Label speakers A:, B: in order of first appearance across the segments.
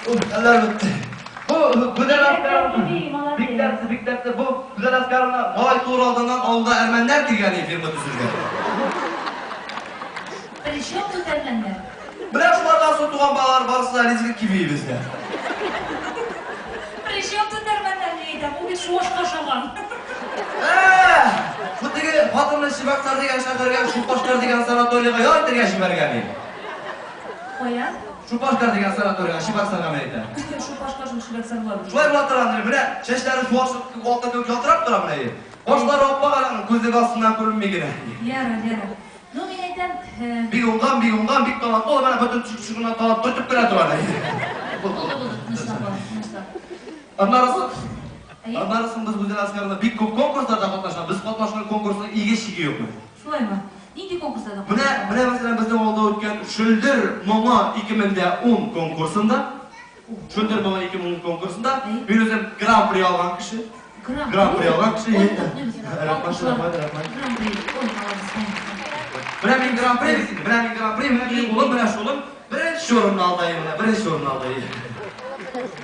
A: Хәлләр бетте. Бу Гүзәл Әскәровна, бик дәртле, бик дәртле. Бу Гүзәл Әскәровна малай туыр алдыннан авылга әрмәннәр килгән иде фирма төзергә.
B: Причем тут әрмәннәр?
A: Менә шулардан соң туган балалар барысы да лезгин киви бездә.
B: Причем тут әрмәннәр, мин әйтәм, ул бит шуашка ошаган.
A: Ә, бу теге хатынны Чебоксар дигән шәһәргә, Шупашкар дигән санаторийга ял итәргә җибәргән иде.
B: Кая?
A: Шупашкар дигән санаторийга, Чебоксарга мин әйтәм.
B: Шупашкар шул Чебоксар була бит.
A: Шулай була тора, менә чәчләре чуаш алтын кебек ялтырап тора менә. Кашлары аппак аның, күзлеге астыннан күренми генә.
B: Ярар, ярар. Ну, мин әйтәм,
A: Бик уңган, бик уңган, бик талантлы, ул менә бөтен төшек-төшегеннән талант төртеп кенә тора.
B: Булды, булды, тынычлан, балам, тынычлан.
A: Аннары соң,
B: Әйе.
A: аннары соң без Гүзәл Әскәровна бик күп конкурсларда катнашабыз. Без катнашкан конкурсның иге-чиге юк.
B: Шулаймы? Нинди конкурсларда
A: Менә,
B: катнаштың?
A: менә мәсәлән, безнең авылда үткән Шөлдер моңы 2010 конкурсында, Шөлдер моңы 2010 конкурсында
B: Әйе.
A: мин үзем гран-при алган кеше.
B: Гран-при?
A: Гран-при алган кеше.
B: Ой,
A: Әйе.
B: котлыйбыз.
A: Рәхмәт, рәхмәт, рәхмәт.
B: Гран-при. Ой, молодец, конечно.
A: Менә мин гран-при бит инде, менә мин гран-при, менә минем улым, менә шулым беренче урынны алды, менә беренче урынны алды.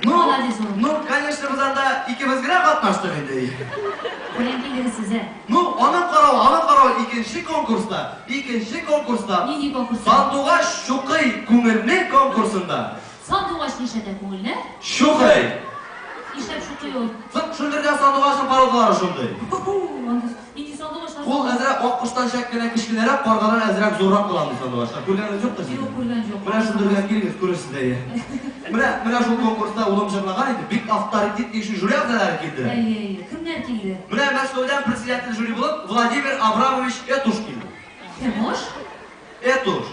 A: Ну,
B: Молодец, улым.
A: ну, конечно, без анда икебез генә катнаштык инде.
B: Каян килдегез сез, ә?
A: Ну, аның каравы, аның каравы икенче конкурста, икенче конкурста
B: Нинди конкурста?
A: Сандугач чукый күңелне конкурсында.
B: Сандугач нишләтә күңелне?
A: Чукый.
B: Нишләп чукый ул?
A: Соң шөлдергән сандугачның породалары шундый.
B: Ху-ху, андый нинди сандугачлар?
A: Ул әзрәк аккоштан чак кенә кечкенәрәк, каргадан әзрәк зуррак була андый сандугачлар. Күргәнегез юктыр сезнең?
B: Юк, күргән юк.
A: Менә шөлдергә килегез, күрерсез әйе. Менә, менә шул конкурста улым җырлаган иде, бик авторитетнейший жюри әгъзалары килде.
B: Әйе, әйе. Кемнәр килде?
A: Менә Мәскәүдән председатель жюри булып Владимир Абрамович Этуш килде.
B: Кем ош?
A: Этуш.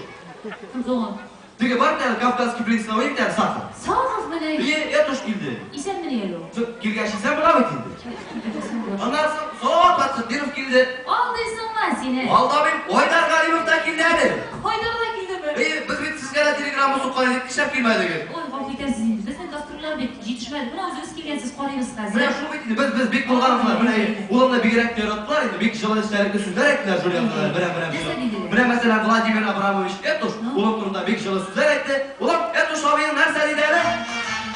B: Кем соң ул?
A: Теге бар бит әле Кавказский принц бит әле Сахов.
B: Сахов менә.
A: Әйе, Этуш килде.
B: Исәнмени әле ул?
A: Килгәч исән була бит инде.
B: Исән була.
A: Аннан соң Салават Фәтхетдинов килде.
B: Алдыйсың ла сине.
A: Алдамыйм, Айдар Галимов та килде әле.
B: Айдар да килдеме?
A: Әйе, без бит сезгә дә телеграмма суккан идек, нишләп килмәдегез?
B: Ой, гафу итәрсез инде. Безнең гастрольләр бит җитешмәде. Менә үзегез килгәнсез, карыйбыз хәзер.
A: Менә шул бит инде, без без бик булганбыз. Менә улымны бигрәк тә яраттылар инде, бик җылы эчтәлекле сүзләр әйттеләр жюри әгъзалары, берәм-берәм.
B: Нәрсә диделәр?
A: Менә мәсәлән, Владимир Абрамович Этуш улым турында бик җылы сүзләр әйтте. Улым, Этуш абыең нәрсә диде әле?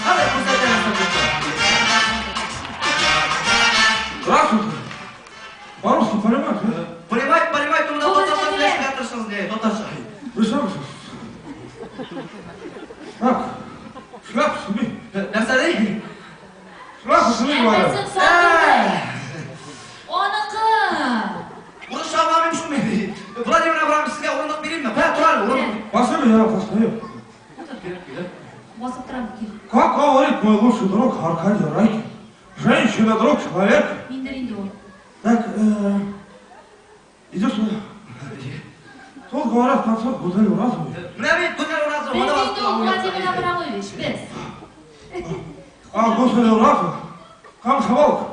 A: Хәзер күрсәтәм нәрсә.
C: Здравствуйте. По-русски понимаете, да?
A: Понимать, понимать, ну,
B: Ул
A: татарча
B: безне
A: сөйләшергә тырышыгыз, не, татарча.
C: Присаживайтесь. Так, шляпу сними.
A: Нәрсә ди?
C: Шляпу сними, говорят.
B: Шляпасын салдырды. Аныкы.
A: Урысча аңламыйм шул мин. Владимир Абрамович, сезгә урындык бирәмме? Кая тор әле, урындык.
C: Посмотри, я постою.
B: Басып торам, кил.
C: Как говорит мой лучший друг Аркадий Райкин, женщина друг человек.
B: Миндер инде ул.
C: Так, иди сюда. Тут говорят концерт Гузель Уразовой.
A: Менә мин Гүзәл Уразова,
B: Без
A: моны
B: инде ул
A: басып
B: Владимир Абрамович, без.
C: А Гузель Уразова, комсомолка,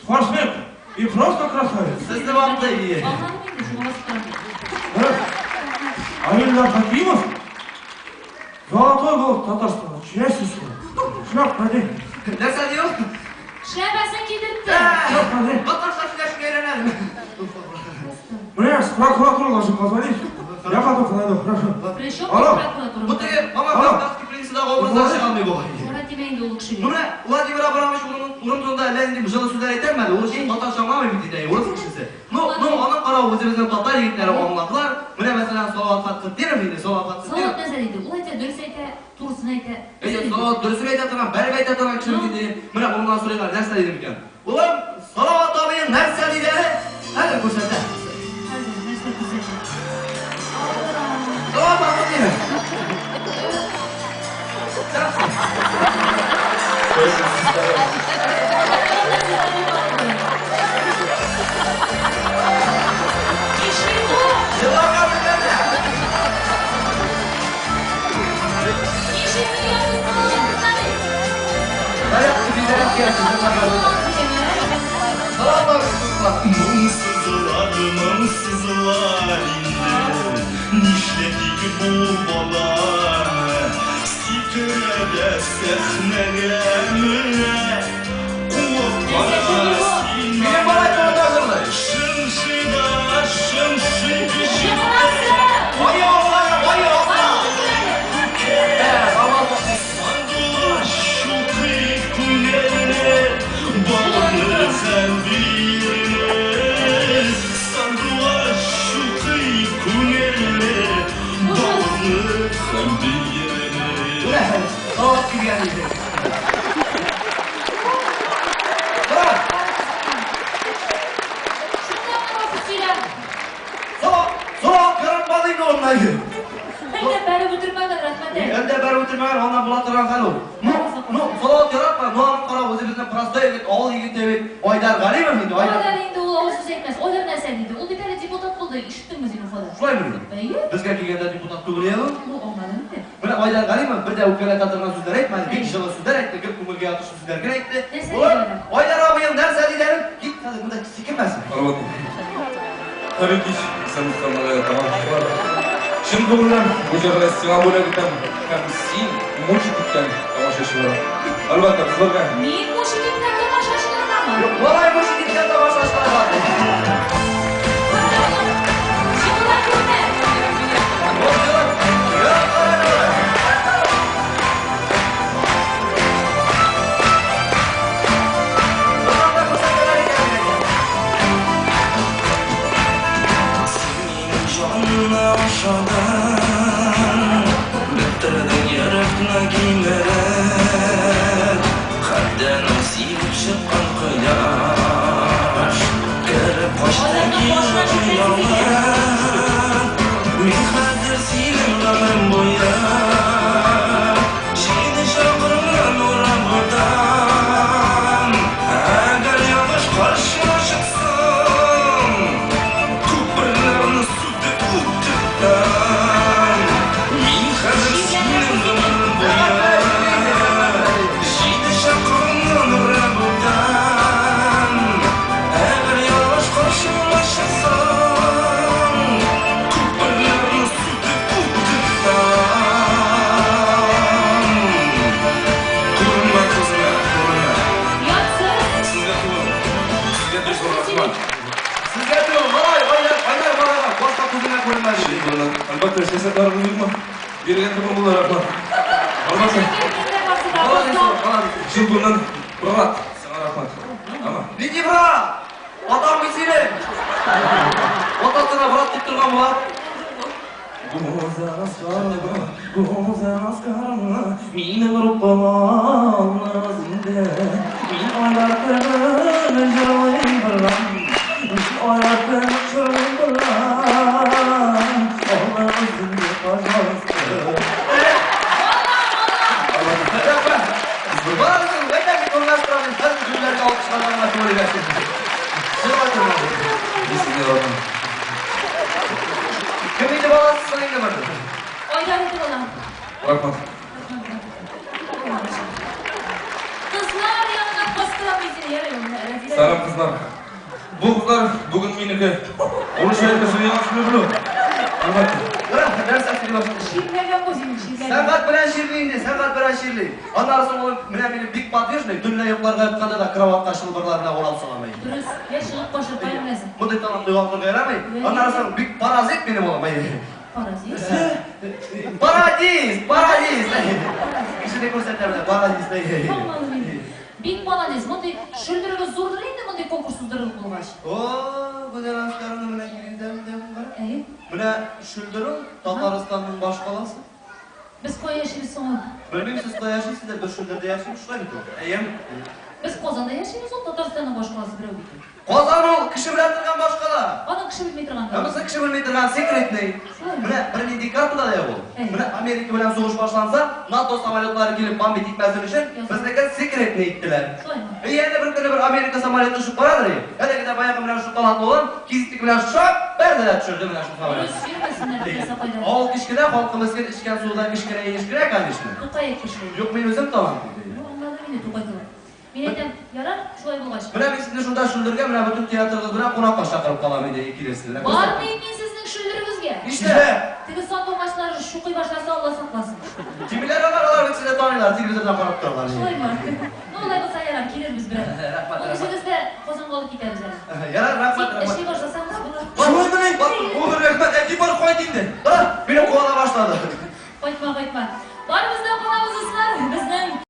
C: спортсмен и просто красавица.
A: Сезне вакыты ие.
B: Аңладым инде, шуңа басып торам.
C: Да? А Ильдар Хакимов, золотой голос Татарстана, честный слово. Шляпу надень.
A: Нәрсә ди ул?
B: Шляпасын кидертте.
C: Шляпу надень.
A: Татарча сөйләшергә өйрәнәле.
C: Мне с прокуратуры должны позвонить. Я потом подойду, хорошо.
B: Причем
C: Алло.
B: прокуратура?
A: Бу теге мама
C: Алло.
A: Кавказский принцдагы образдан чыга алмый бугай.
B: Мурат димә инде ул кешегә.
A: Ну менә Владимир Абрамович урын турында әллә нинди җылы сүзләр әйтәм әле, ул өчен татарча аңламый бит инде, урыс кешесе. Ну, ну, аның каравы үзебезнең татар егетләре аңладылар. Менә мәсәлән Салават Фәтхетдинов инде, Салават
B: Салават
A: Фәтхетдинов.
B: нәрсә диде? Ул әйтә, дөрес әйтә, турысын әйтә.
A: Әйе, Салават дөресен әйтә торган, бәреп әйтә торган кеше бит инде. Менә урыннан сорыйлар, нәрсә диде микән? Улым, Салават абыең нәрсә диде әле? Хәзер күрсәтә.
B: Хәзер нәрсә күрсәтә?
A: Салават Фәтхетдинов.
B: Нишли бу?
A: Елларга белгәндә.
B: Нишли сөйләбез Салаватны бит?
A: Бәреп, бизәләп киләсез, Салават абый,
D: Моңсызлар, моңсызлар инде. Нишләтик бу баланы? Сикерә дә сәхнәгә менә. Куып бара син.
A: Минем бала турында җырлый.
D: Шыңшый да шыңшый.
B: Җырласын!
A: Ай, Алла, ай, Алла. Ә, Салават.
D: Сандугач Һәм биермен.
A: Менә, Салават килгән иде. Тора!
B: Шунда гына басып сөйлә.
A: Салават, Салават яратмады инде ул менә.
B: Әлдә бәреп үтермәгән, рәхмәт.
A: Әлдә бәреп үтермәгән, аннан була торган хәл ул. Ну, ну, Салават яратма, ну аның карау үзебезнең простой егет, авыл егете бит. Айдар Галимов инде, Айдар.
B: Айдар инде ул авыз сүз әйтмәс. Айдар нәрсә диде? Ул бит әле депутат булды, ишеттеңме син Уфада?
A: Шулаймы?
B: Әйе.
A: Безгә килгәндә депутат түгел иде ул.
B: Ну, аңладым инде.
A: Менә Айдар Галимов бер дә үпкәләтә торган сүзләр әйтмәде, бик җылы сүзләр әйтте, гел күңелгә ятышлы сүзләр генә әйтте.
B: Нәрсә
A: Болар,
B: диде Айдар?
A: Айдар абыең нәрсә диде әле? Кит, хәзер монда сикермәсен.
C: Әлбәттә. Хәерле кич, исәнлек-саулык тамашачылар. Чын күңелдән бу җырны сиңа бүләк итәм һәм син мучить иткән тамашачылар. Әлбәттә, кызларга.
B: Мин мучить иткән тамашачыларгамы?
A: Юк, малай мучить иткән тамашачыларга.
B: Җылыда күрмә.
A: Ул җылы. Юк, малай, малай. Моннан да күрсәтәләр икән инде.
D: Син минем җанны ашадың, Бетердең йөрәкне кимереп. Хәлдән үк сибеп чыккан кояш Кереп качты
B: Аларның
D: кире
B: башына җитмәс
D: оялып. Мин хәзер синең гомерем буе Җиде чакрымнан урап үтәм. Әгәр ялгыш каршыма чыксаң, Күперләрне сүтеп үтәм. Мин хәзер синең гомерем буе Җиде чакрымнан урап үтәм. Әгәр ялгыш каршыма чыксаң, Күперләрне сүтеп үтәм. Күренмә күземә, күренмә.
B: Оятсыз.
C: Сезгә түгел. Сезгә бик зур рәхмәт.
A: Сезгә түгел, малай, Айдар, Айдар малайга башка күзеңә күренмәде.
C: Чын күңелдән. Әлбәттә, чәчәкләрегез юкмы? Биргән кебек булды, рәхмәт. Әлбәттә,
B: Килгәннәр барсы да
A: Молодец,
B: бозда.
A: молодец.
C: чын күңелдән, брат, сиңа рәхмәт. Ама.
A: Нинди брат? Атам бит синең. Атасына брат дип торган була.
C: Гүзәл аскарга, гүзәл аскарга, минем рухым алмас инде. Мин Айдар кебек җырлыйм берәм, мин Айдар кебек җырлыйм берәм. Алмас инде, пожалуйста.
A: Рәхмәт. Барысын әйтә бит урнаштырам, хәзер гөлләргә алкышларга туры киләсез. Чыгып торган.
C: Мин сезне яратам.
A: Кем инде баласысың инде моны?
B: Айдар итеп алам.
C: Рәхмәт.
B: Кызлар янына бастырам мин сине, ярый, Рәзилә.
C: Сәлам, кызлар. Бу кызлар бүген минеке. Урысча әйтмәсә, миңа люблю. Әлбәттә.
A: Рәхмәт, нәрсә сөйли башлады?
B: Чирләгән бу синең, чирләгән.
A: Сәгать белән чирли инде, сәгать белән чирли. Аннары соң ул менә минем бик подвижный, төнлә йокларга ятканда да кроватька чылбырларына урап саламый.
B: Дөрес, я чыгып качып кая беләсең.
A: Мондый талантны югалтырга ярамый. Аннары соң бик паразит минем улым.
B: Паразит.
A: Парадиз, парадиз. Кешене күрсәтә менә, парадиз.
B: Аңладым инде. Бик молодец. Мондый шөлдерегез зурдыр инде мондый конкурс уздырылып булгач.
A: О, Гүзәл Аскаровна менә килгәндә менә.
B: Әйе.
A: Менә Шөлдер ул Татарстанның башкаласы.
B: Без кая яшибез соң ул?
A: Белмим, сез кая яшисез, без Шөлдердә яшибез, шулай бит ул.
C: Әйем.
B: Без Казанда яшибез ул, Татарстанның башкаласы берәү бит ул.
A: Казан ул кеше белә торган башкала.
B: Аның кеше белми торган.
A: Ә монысы кеше белми торган секретный.
B: Шулаймы?
A: Менә бернинди картада да юк ул.
B: Әйе.
A: Менә Америка белән сугыш башланса, НАТО самолетлары килеп бомбить итмәсен өчен безнеке секретный иттеләр.
B: Шулаймы?
A: И әнә бер көнне бер Америка самолеты очып барадыр. Әлеге дә баягы менә шул талантлы улым кизитик белән шап бәрде дә төшерде менә шул самолет.
B: Дөрес, йөрмәсеннәр теләсә кайда.
A: Авыл кечкенә, халкы мескен, эчкән суы да кечкенә, кечкенә, конечно.
B: Тукай әйтмешли.
A: Юк, мин үзем талантлы.
B: Ну, аңладым инде Тукай кебек. Мин әйтәм, ярар, шулай булгач.
A: Менә мин сезне шунда Шөлдергә, менә бөтен театрыгыз белән кунакка чакырып калам инде киләсез.
B: Бармыйм мин сезнең Шөлдерегезгә.
A: Нишләп?
B: Теге сандугачлар чукый башласа, Алла сакласын.
A: Тимиләр алар, алар бит сезне таныйлар, телевизордан карап торалар.
B: Шулаймы? Ну, алай булса ярар, килербез берәр.
A: Рәхмәт, рәхмәт.
B: Үзегез дә Казанга алып китәбез әле.
A: Ярар, рәхмәт,
B: Син
A: рәхмәт.
B: эшли башласагыз була.
C: Шулаймыни? О, рәхмәт, әти бар, кайт инде.
A: Мине куала башлады.
B: Кайтма, кайтма.